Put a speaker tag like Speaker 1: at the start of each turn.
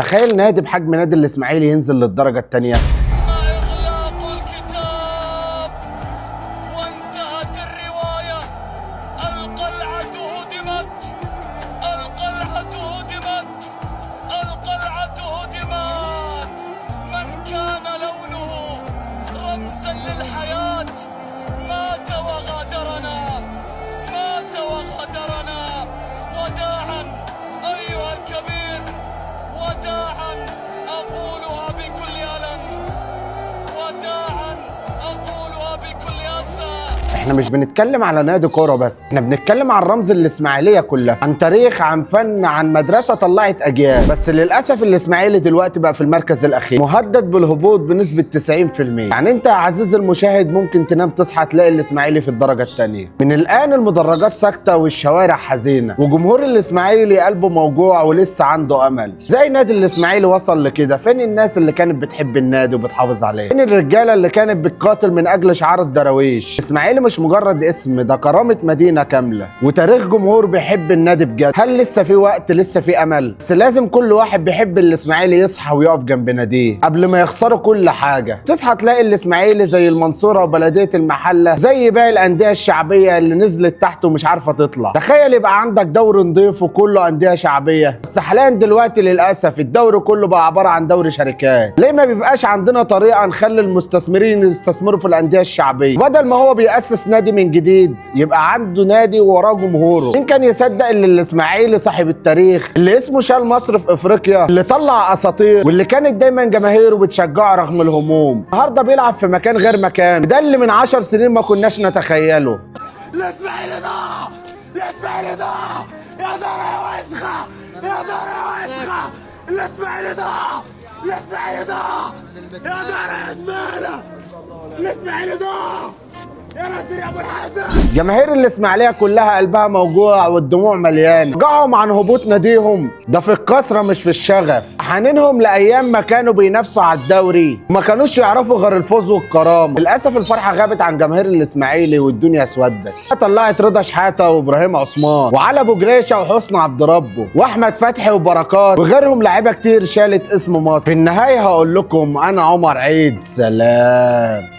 Speaker 1: تخيل نادي بحجم نادي الاسماعيلي ينزل للدرجة الثانية.
Speaker 2: إغلاق الكتاب وانتهت الرواية. القلعة هدمت، القلعة هدمت، القلعة هدمت. من كان لونه رمزا للحياة مات وغادرنا، مات وغادرنا. وداعا أيها الكبير، وداعا أقولها بكل ألم، وداعا أقولها بكل أسى.
Speaker 1: احنا مش بنتكلم على نادي كورة بس، احنا بنتكلم عن رمز الاسماعيلية كلها، عن تاريخ، عن فن، عن مدرسه طلعت اجيال. بس للاسف الاسماعيلي دلوقتي بقى في المركز الاخير، مهدد بالهبوط بنسبة 90%. يعني انت يا عزيزي المشاهد ممكن تنام تصحى تلاقي الاسماعيلي في الدرجة الثانية. من الان المدرجات ساكته والشوارع حزينة، وجمهور الاسماعيلي قلبه موجوع ولسه عنده امل. زي نادي الاسماعيلي وصل لكده؟ فين الناس اللي كانت بتحب النادي وبتحافظ عليه؟ فين الرجالة اللي كانت بتقاتل من اجل شعار الدراويش؟ الاسماعيلي مش مجرد اسم، ده كرامة مدينة كاملة وتاريخ جمهور بيحب النادي بجد. هل لسه في وقت؟ لسه في امل؟ بس لازم كل واحد بيحب الاسماعيلي يصحى ويقف جنب ناديه قبل ما يخسروا كل حاجة. تصحى تلاقي الاسماعيلي زي المنصورة وبلديه المحلة، زي باقي الاندية الشعبية اللي نزلت تحت ومش عارفه تطلع. تخيل يبقى عندك دوري نضيف وكله اندية شعبية، بس حاليا دلوقتي للاسف الدوري كله بقى عبارة عن دوري شركات. ليه ما بيبقاش عندنا طريقه نخلي المستثمرين يستثمروا في الاندية الشعبية؟ بدل ما هو بيأسس نادي من جديد يبقى عنده نادي ووراه جمهوره. مين كان يصدق ان الاسماعيلي صاحب التاريخ، اللي اسمه شال مصر في افريقيا، اللي طلع اساطير، واللي كانت دايما جماهيره بتشجعه رغم الهموم، النهارده بيلعب في مكان غير مكان؟ ده اللي من 10 سنين ما كناش نتخيله.
Speaker 3: الاسماعيلي ضاع، الاسماعيلي ضاع، يا دار يا وسخة، يا دار يا وسخة، الاسماعيلي ضاع، الاسماعيلي ضاع، يا دار يا زبالة، الاسماعيلي ضاع، يا ناصر يا ابو الحسن.
Speaker 1: جماهير الاسماعيلية كلها قلبها موجوع والدموع مليانة. رجعهم عن هبوط ناديهم ده في الكثرة مش في الشغف. حنينهم لايام ما كانوا بينافسوا على الدوري وما كانوش يعرفوا غير الفوز والكرامة. للاسف الفرحة غابت عن جماهير الاسماعيلي والدنيا اسودت. طلعت رضا شحاته وابراهيم عثمان وعلي ابو جريشه وحسن عبد ربه واحمد فتحي وبركات وغيرهم، لعيبة كتير شالت اسم مصر. في النهاية هقول لكم انا عمر عيد، سلام.